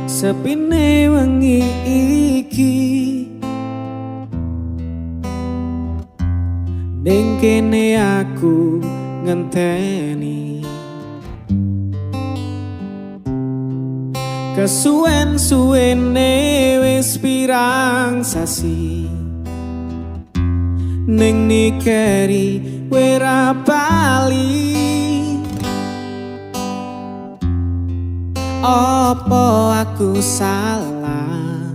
Sepine wengi iki, ning kene aku ngenteni. Kesuwen suwene wis pirang sasi, ning nikeri wera bali. Apa aku salah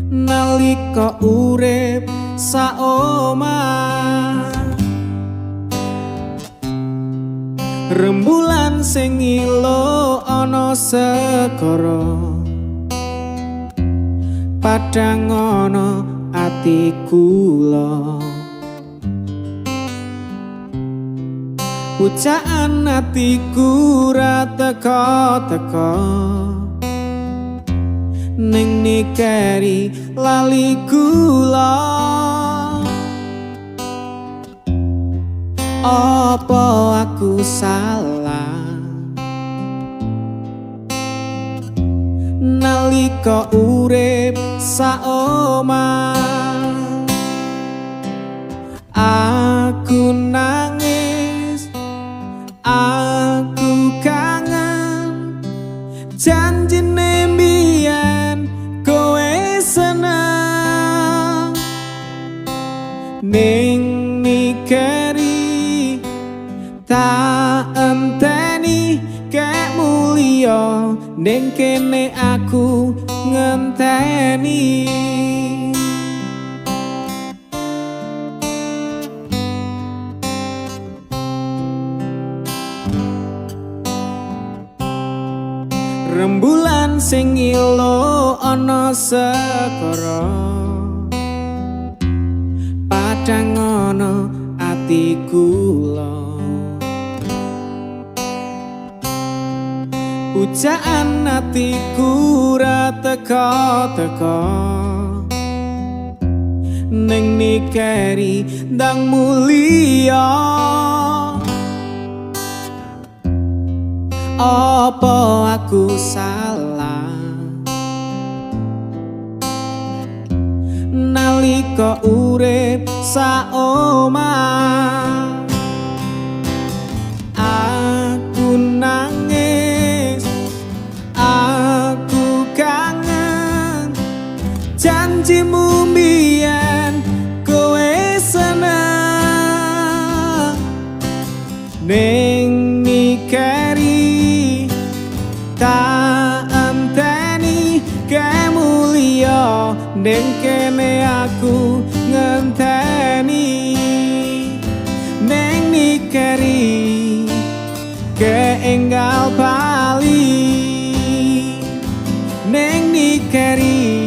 nalika urip saomah? Rembulan sing ngilo ana segara, padhang ana ati kula. Pujaan atiku ra teka-teka, ning nikeri lali kula. Apa aku salah nalika urip saomah? Aku nangis, aku kangen, janjine mbiyen kowe seneng. Ning nikeri tak enteni kek mulya, ning kene aku ngenteni. Rembulan sing ngilo ana segara, padhang ana ati kula. Pujaan atiku ra teka-teka, ning nikeri ndang mulya. Apa aku salah nalika urip saomah? Aku nangis, aku kangen, janjimu mbiyen kowe seneng. Ning nikeri tak enteni kemulya, ning kene aku ngenteni. Ning nikeri keenggal bali, ning nikeri